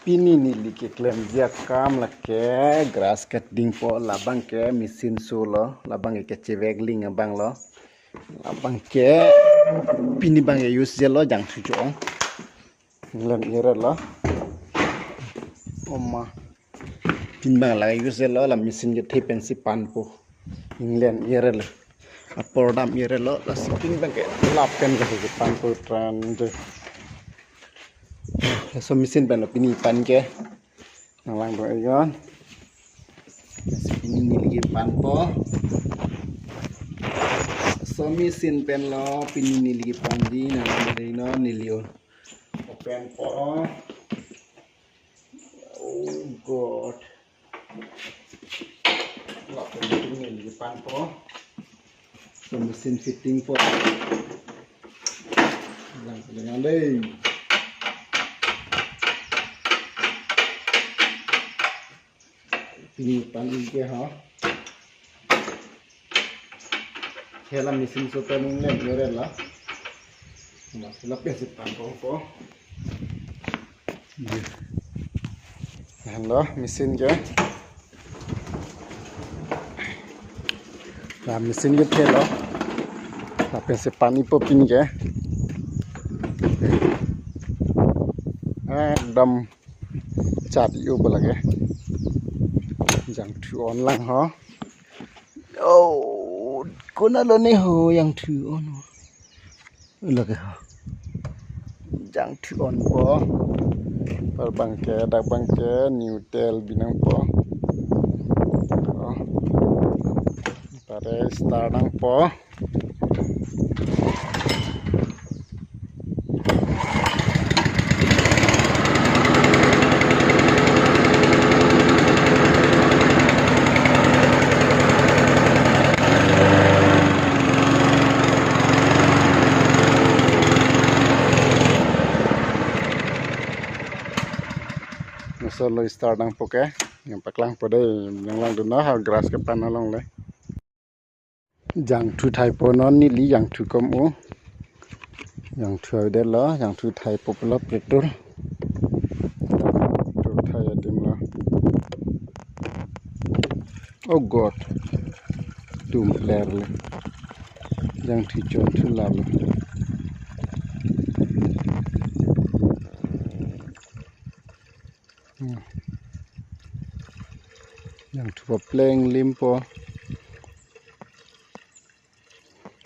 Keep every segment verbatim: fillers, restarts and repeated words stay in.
Pini neli keklemji akam lake grass cutting po, labang ke machine solo, labang ke kachevek ling abang lo, labang ke pini bang ke use jelo jangthu cho-ong. Inglem ire lo. Oma. Pini bang la use jelo, la machine kethe pensi panpo. Inglem ire lo. Apor dam ire lo, la sitting bang ke lapen ke panpo tran je. Laso machine pen lo pini pan ke. Nanglang do ayon. Pini neli kepanpo. Laso machine pen lo pini neli kepanji, nanglang do ayon, neli open po. Oh God. Lapen pini neli kepanpo. So machine fitting po. Lang lang dei. Pini pan ke ha. Hela machine so pen inglem ire lo. Mas la pensi panpo po. Helo machine ke. La machine kethe lo. La pensi pan-ipo pini ke. Ekdom chat yo bo lake. Jangthu on lang ho. Oh, konat lo ne ho jangthu on ho. Lake ho. Jangthu onpo. Par bang ke, dak bang ke, neutral binangpo. Oh. Pare start nangpo. Laso lo start nangpo ke. Nangpaklangpo dei, nanglangdun ha grass kepan along le. Jangthu thaipo non neli jangthu kom-o. Jangthu avedetlo, jangthu thaipo pulo petrol. Petrol thai adim lo. Oh God. Tum player le. Jangthu chonthu lalo. Hmm. Jangthu papleng limpo.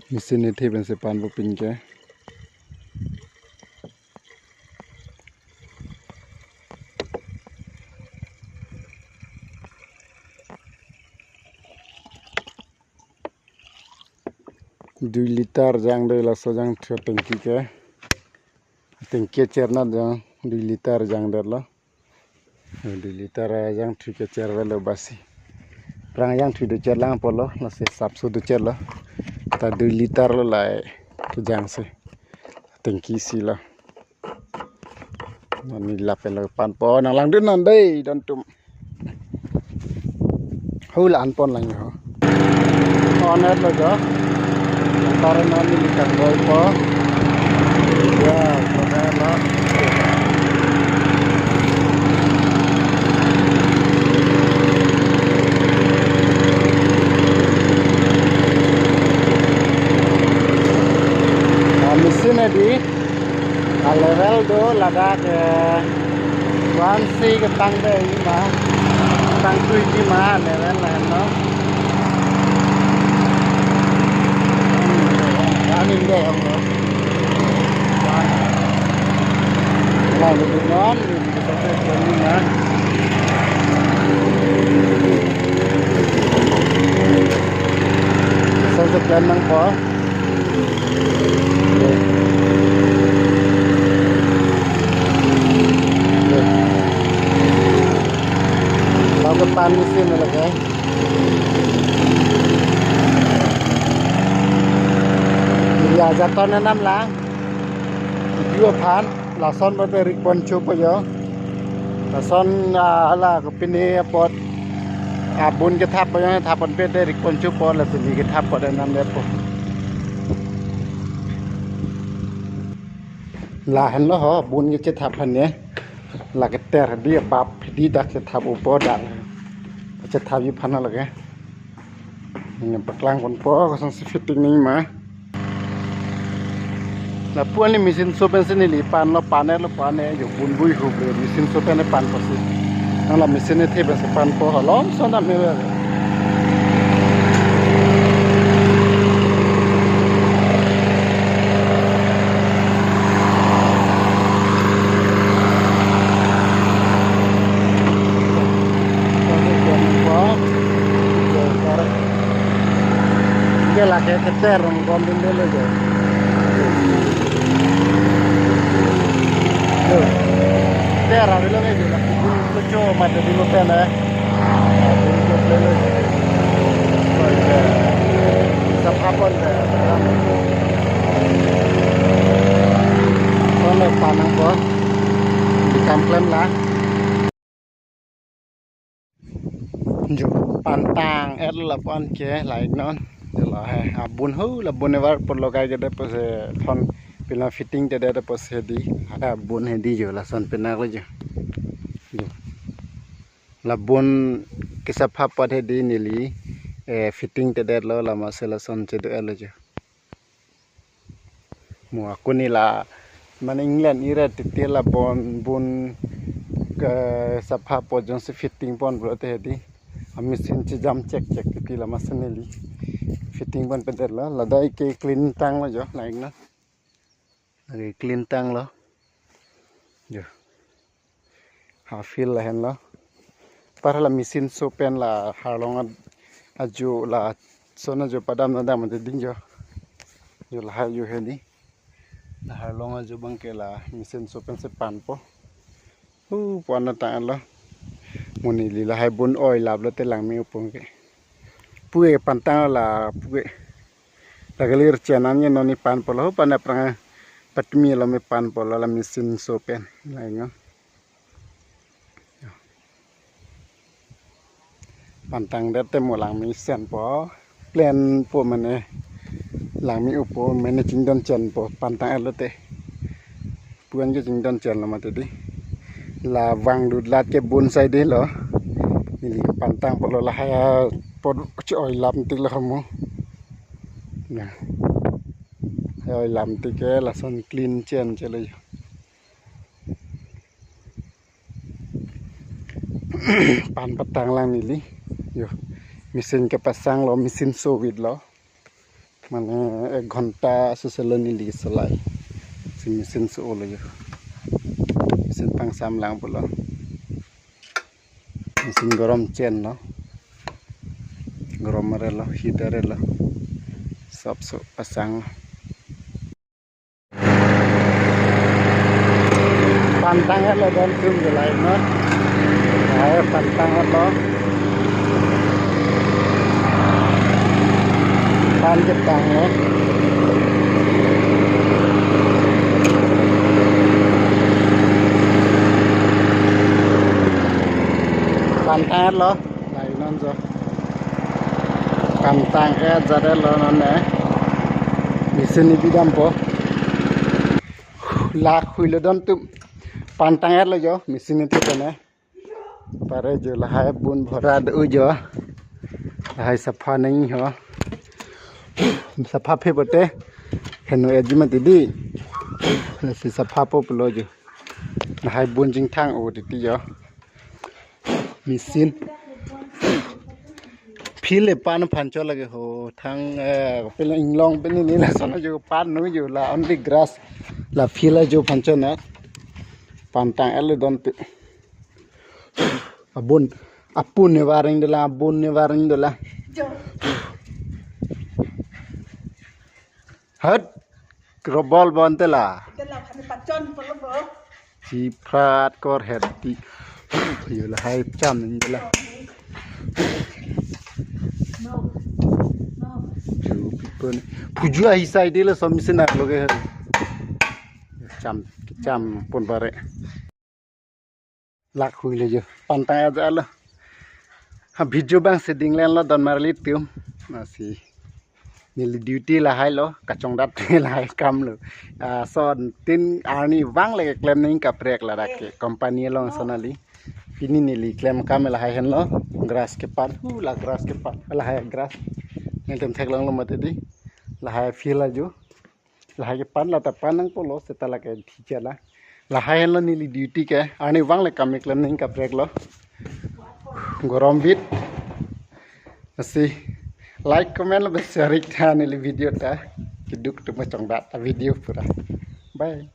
Machine kethe pensi panpo pini ke. Dui liter jang dei laso jangthu tangki ke. Tangki chernat jang dui liter jangdetlo. Dui liter jangthu kecher avelo basi. Prang jangthu docherlang pulo, lasi sapso docherlo. Ta dui liter lo lahai kejang si. Tangki si lo. Neli lapen lo panpo, nanglangdun non dei don tum. Hula anpon lang ho. On-etlo jo. Antar non neli kangdoi po. Ya, on-etlo. Ah, machine edi. A level do ladak, eh, one C ketang dei ma, ketang tuiji ma level lahenlo. Aning dei ong lo. Lalu di non, di satu ini ma. Satu plan nangpo. Bang kepan mesin lagi. Ya, jatone nam lang. Video aphan. Lason bote rik poncho po jo. Lason, ah, hala kopine apot, ah, bun kethap po jo, thap ponpe te rik poncho po, lason ni kethap po de nam de po. Lahenlo ho, bun kethap aphan ne. Lake ter di bap di dak chethap upo dak. Chethap ji aphan lake. Ini paklang ponpo kosonsi fitting nangji ma. Lapu ani machine so pensi neli panlo, pan-etlo, pan-et jo, bun bui hup le machine so pen panpo si. Nang la machine ethe pensi panpo, halom son dam me. Ke lake keter rong bom din dele jo. Ter avelo ke jo, lake bun kecho mate di lo pen eh. Bun kecho le lo. Sapha pon de. Kon le pan nangpo. Di kam klem la. Jo, pantang-etlo lapu-an ke, like non. Jo lahai abun ho, la bun evar por logai kedet pusi thon pila fitting tedet pusi hedi. Abun hedi jo, lason penang lo jo. Jo. La bun kesapha apot hedi neli, eh, fitting tedetlo, lama si lason chedo-etlo jo. Mo ako neli la, mane England ira titi la bun, bun kesapha apot jongsi fitting pon pulote hedi. A machine chejam chek chek titi lama si neli fitting pon pedetlo, ladak ke clean tanglo jo, like non. Lake clean tanglo. Jo. Ha field lahenlo. Para la machine so pen la harlong a-, ajo lason ajo padam na dam ante ding jo. Jo lahai jo hedi. La harlong ajo abang ke la machine so pensi panpo. Hu, puan na tanglo. Mo neli lahai bun oi laplo te langme-o pon ke. Puke pantang la puke. La kalir chenan ye non ne panpolo, pan aphrang patmi lo me panpolo la machine so pen. Like non. Pantangdet te mo langme senpo. Plan po mane langme-o po mane chingdon chenpo pantang-etlo te. Puan ke chingdon chenlo mati di. La vang dut lat ke bun sai di lo. Neli pantang polo lahai apot che-oi lap tik lo mo. Ya. Oi lap tik ke lason clean chen chelo jo. Pan patang lang neli. Jo. Machine kepasanglo, machine so-etlo. Mane ek ghonta seselo neli selai. Si machine so-olo jo. Machine pangsam lang pulo. Machine gorom chenlo. Gorom arelo, heat arelo. Sop so pasang. Pantang-etlo don tum je like non. Hai pantang-etlo. Pan ketanglo. Pantang-etlo. Like non jo. Pantang-et jat-etlo non ne. Machine ibidampo. Lak huilo don tum. Pantang-etlo jo. Machine itu ne. Pare jo lahai bun bhora do jo. Lahai sapha nangji ho. Sapha phe pote. Heno eji mati di. Lasi sapha po pulo jo. Lahai bun jingthang-o titi jo. Machine. Field le pan phancho lake ho. Thang, eh, pele inglong pen neli lason jo pan nu jo la only grass. La field jo phancho na. Pantang-etlo don te. Abun. Apun ne varing dola, abun ne varing dola. Hat. Robol bon te la. Ite la phani pachon polo bo. Si prat kor het ti. Yo lahai cham ni la. No. No. Ju pipon. Phuju ahi sai de la som sinar lo ke. Cham, cham pon bare. Lak huilo jo. Pantang-et jat-etlo. Ha video abang si dinglen lo don marli tum. Lasi. Neli duty lahai lo, kachongdat lahai kam lo. Ah, so tin arni vang le keklem nangji kaprek ladak ke company along sonali. Pini neli klem kam lahai henlo, grass kepan, hu la grass kepan, lahai grass. Nelitum theklonglo mati di, lahai field ajo. Lahai kepan, lata pan nangpo lo, seta lake dhichala. Lahai henlo neli duty ke, arni vang le kam keklem nangji kaprek lo. Gorom bit. Lasi like, comment lo, share ik tha neli video ta. Keduk tu machongdat ta video pura. Bye.